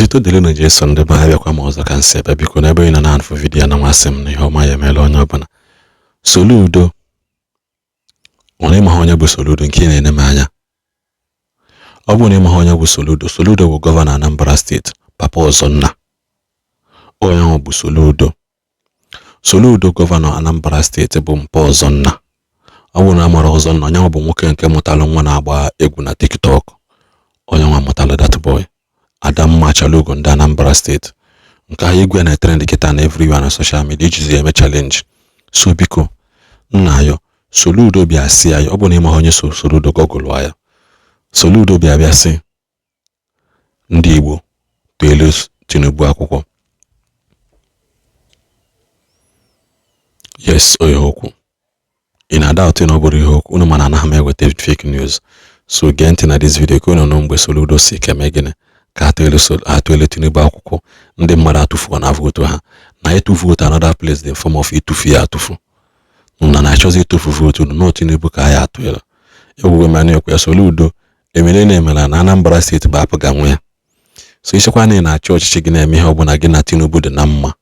Otito dịrịnụ Jesu. Ndị be anyị, bịakwa m ọzọ ka m si ebe. Biko, n'ebe ị nọ na-afụ video na nmasị m na ihe ọma ya emeela onye ọbụla. Soludo, ọ na ịmaha onye bụ Soludo nke ị na-ene m anya? Ọ bụrụ na ịmaha onye bụ Soludo, Soludo bụ gọvanọ Anambra Steeti, Papa Ọzọnna. Onye ahụ bụ Soludo. Soludo, gọvanọ Anambra Steeti, bụ mpa Ọzọnna. Ọ bụrụ na amara Ọzọnna, onye ahụ bụ nwoke nke mụtalụ nwa na-agba egwu na TikTok. Onye nwa mụtalụ that boy, Adamma Achalugo, ndị Anambra Steeti nke ahụ egwu ya na trend kịta na everywhere na social media ijizi eme challenge. So biko, nna ayọ Soludo bịa sị ya, ọ bụ na ịmaha onye so Soludo, google ya. Soludo bịa bịa sị ndị Igbo tụelu Tinubu akwụkwọ. Yes, o ihe okwu ị na-ada ụtụ na ọ bụrụ ihe okwu unu, mana anaghị m eweta fake news. So gee ntị na this video ka unu nụ mgbe Soludo si ka eme gịnị, ka atụelu Tinubu akwụkwọ. Ndị mmadụ atụfuo na vote ha na ịtụ vote another place, the form of ịtụfu ya atụfu na na-achọzi ịtụfu vote unu nọ Tinubu ka ya atụela egwuwe mana ekwe. Soludo emere na emere na Anambra Steeti bụ apụga nwe ya. So ichekwa na ị na-achị ọchịchị gị na-eme ihe ọbụla gị na Tinubu dị na mma,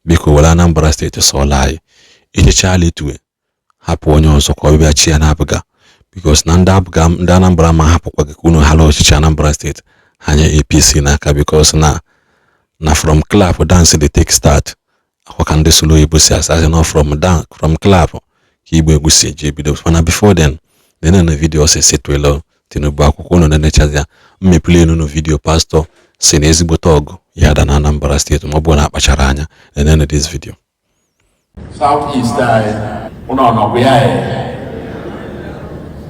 biko were Anambra Steeti sọọla anyị ichechala itue, hapụ onye ọzọ ka ọ bịa chi ya na-apụga, because na ndị apụga, ndị Anambra ma hapụkwa gị ka unu hala ọchịchị Anambra Steeti ha nye APC n'aka, because na from clap dance dey take start. Akwa ka ndị solo oyibo si asa asị na from dan from clap ka igba egwu si eji ebido. Mana before then, nene na video ọsị setụela Tinubu akwụkwọ. Unu nenechazi ya, mmepụla enu video pastọ si na ezigbote ọgụ ya da na Anambra Steeti ma ọ bụrụ na akpachara anya. Nene this video. South East anyị, ụnụ ọnọkwa ya?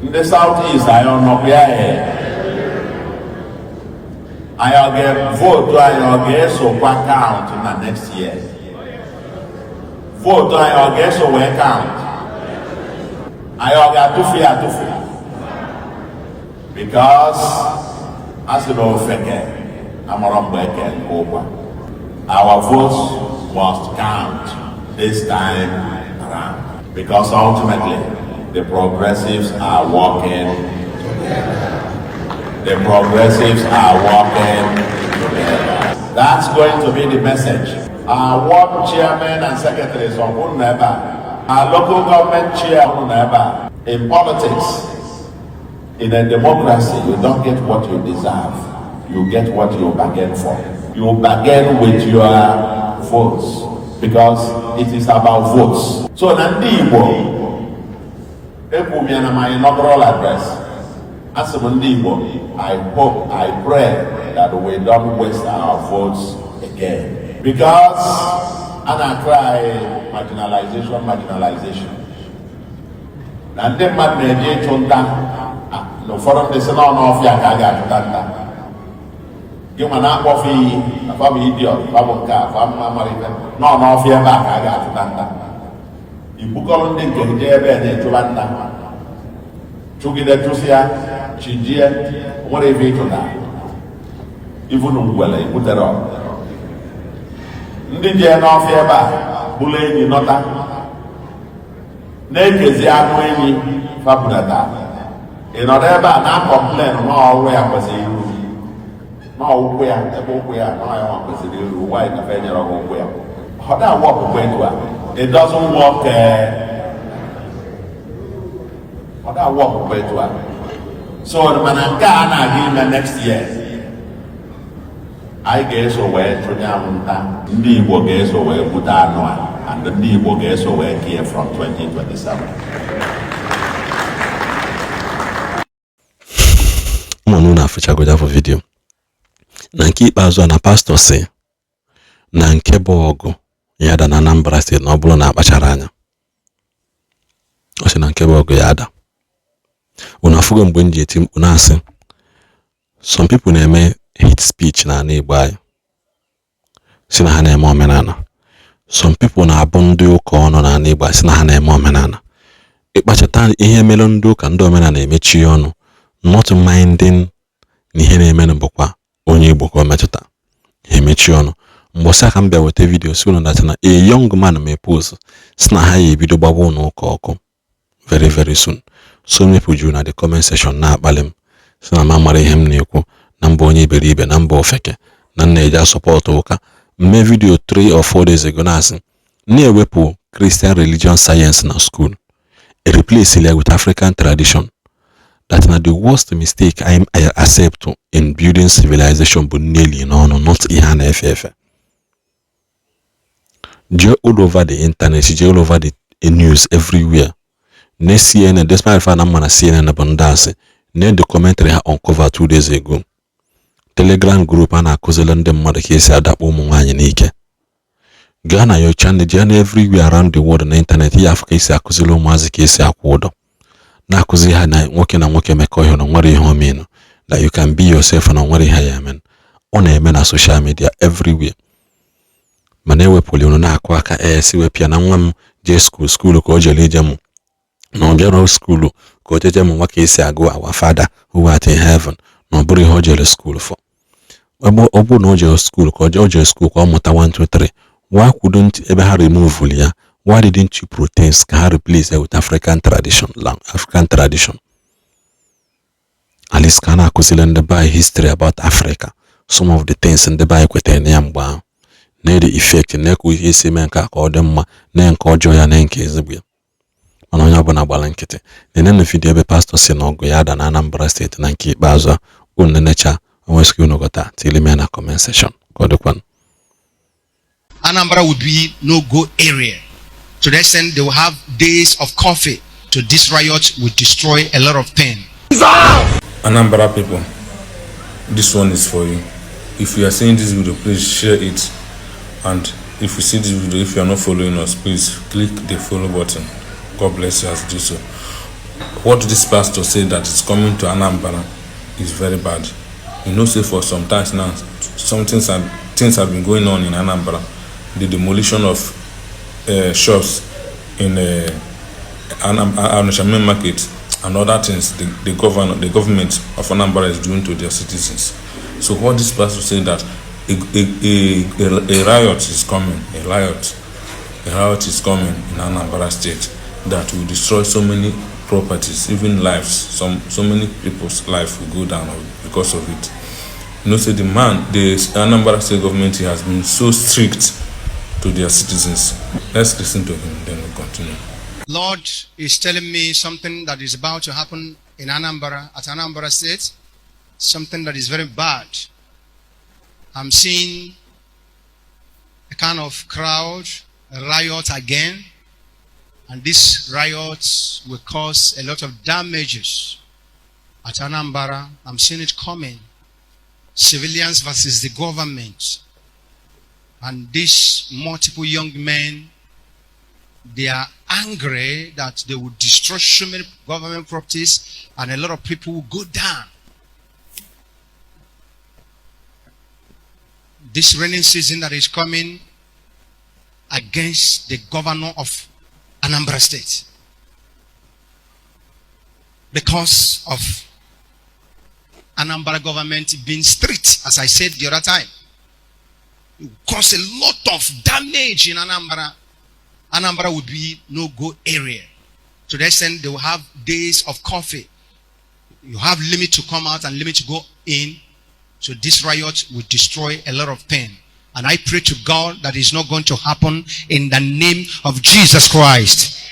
Ndị South East anyị, ọnọkwa ya? Anyị ọ ga-vote anyị ọ ga-esokwa count na next year? Vote anyị ọ ga-eso wee count? Anyị ọ ga-atụfu ya atụfu? Because a sị na ofeke amụrụ mgbe eke nke ụkwa. Our votes must count this time around, because ultimately the progressives are working together. The progressives are working together. That's going to be the message. Our ward chairmen and secretaries of Uneba, our local government chair Uneba, in politics, in a democracy, you don't get what you deserve. You get what you bargain for. You bargain with your votes, because it is about votes. So na ndị Igbo, ekwu m ya na my inaugural address. Asị m ndị Igbo, I hope, I pray that we don't waste our votes again. Because a na-cry marginalization, marginalization. Na ndị mmadụ na-eje ịchụ nta, na ụfọdụ ndị si n'ọnụ ọfịa ka a ga-achụta nta. Gị nwa na-akpọfe iyi na fa bụ idiot, fa bụ nke a, fa mma mara ife nọ n'ọfịa ebe a ka a ga-achụta nta. Ibukọrọ ndị nke jee ebe a na-echụba nta, chụgide chụsịa chijie, nwere ife ịchụta ivunu ngwele igbutere. Ndị jee n'ọfịa ebe a bụrụ enyi nọta na-ekezi anụ enyi fabunata. Ị nọdụ ebe a na-complain na ọrụ ya kwesịrị iru na ụkwụ ya ebe ụkwụ ya na ya nwa kwesịrị iru. Nwaanyị kafe nyere ọgụ ụkwụ ya, ọ da work kwa etu a. It doesn't work. Ọ da work kwa etu a. So mana nke a na-aga ime next year, anyị ga-eso wee chụnye anwụnta. Ndị Igbo ga-eso wee gbute anụ a, and ndị Igbo ga-eso wee kie from 2027. Ụmụ unu afụchagodo afọ video na nke ikpeazụ a na pastọ si na nke bụ ọgụ ya da na Anambra Steeti na ọ bụrụ na akpachara anya. Ọ sị na nke bụ ọgụ ya ada. Unu afụgo mgbe m ji eti mkpu na-asị some people na-eme hate speech n'ala Igbo anyị, si na ha na-eme omenala. Some people na-abụ ndị ụka ọnụ n'ala Igbo, si na ha na-eme omenala. Ịkpachata ihe mere ndị ụka, ndị omenala emechi ọnụ, not minding na ihe na-emenụ bụkwa onye Igbo ka o metụta, ha emechi ọnụ. Mgbọsị aka m bịa weta video si unu that na a young man may post si na ha ya ebido gbaba ụnụ ụka ọkụ very very soon. So many people juru na the comment section na-akpali m, si na m amara ihe m na-ekwu, na mba onye iberibe, na mba ofeke. Na nna eji asupport ụka mme video 3 or 4 days ago na-asị na-ewepụ Christian religion science na school, replace ya with African tradition, that na the worst mistake I accept in building civilization bụ nneli n'ọnụ, not ihe a na-efe efe. Jee all over the internet, jee all over the news everywhere, na CNN, despite the fact na mma na CNN bụ ndị asị, na the commentary ha uncover 2 days ago, Telegram group a na-akụziri ndị mmadụ ka esi adakpo ụmụ nwaanyị n'ike. Gaa na your channel, jee na everywhere around the world na internet, ya afụ ka esi akụziri ụmụazị ka esi akwụ ụdọ, na-akụzi ha na nwoke na nwoke mekọ ihe na nwere ihe omenu, that you can be yourself, na nwere ihe ya eme. Ọ na-eme na social media everywhere, mana ewepụrụ unu na-akụ aka. Ee, si wepụ ya na nwa m jee school, school ka o jere ije mụ na ọ bịara school ka o jeje mụ nwa ka esi agụ "Our Father who art in heaven", na ọ bụrụ ihe o jere school for. Ọ bụrụ na o jere school ka o jere school ka ọ mụta 1 2 3, why couldn't ebe ha remove ya? Why didn't you protest ka ha replace it with African tradition, African tradition? At least ka a na-akụziri ndị be anyị history about Africa, some of the things ndị be anyị kwetara na ya mgbe ahụ, na the effect, na ka ihe esi eme nke a ka ọ dị mma, na nke ọjọọ ya, na nke ezigbo ya. Mana onye ọbụla gbara nkịtị. Nenenu video ebe pastọ si na ọgụ ya ada na Anambra Steeti na nke ikpeazụ a. Unu nenecha onwesịghị unu gọta tili me na comment section. Ka ọ dịkwanụ. Anambra would be no-go area. To the extent they will have days of coffee. To this riot will destroy a lot of things. Anambra people, this one is for you. If you are seeing this video, please share it. And if you see this video, if you are not following us, please click the follow button. God bless you as you do so. What this pastor said that is coming to Anambra is very bad. You know, say for some times now, some things have, things have been going on in Anambra. The demolition of shops in Onitsha main market and other things the government of Anambra is doing to their citizens. So what this pastor said, that a riot is coming, a riot is coming in Anambra State that will destroy so many properties, even lives. Some so many people's life will go down because of it. You know, say the man, the Anambra State government has been so strict to their citizens. Let's listen to him, then we'll continue. Lord is telling me something that is about to happen in Anambra, at Anambra State, something that is very bad. I'm seeing a kind of crowd, a riot again, and this riot will cause a lot of damages at Anambra. I'm seeing it coming. Civilians versus the government. And these multiple young men, they are angry that they will destroy so many government properties and a lot of people will go down. This rainy season that is coming, against the governor of Anambra State, because of Anambra government being strict, as I said the other time. It will cause a lot of damage in Anambra. Anambra would be no-go area. To the extent they will have days of coffee. You have limit to come out and limit to go in. So this riot will destroy a lot of things. And I pray to God that it's not going to happen in the name of Jesus Christ.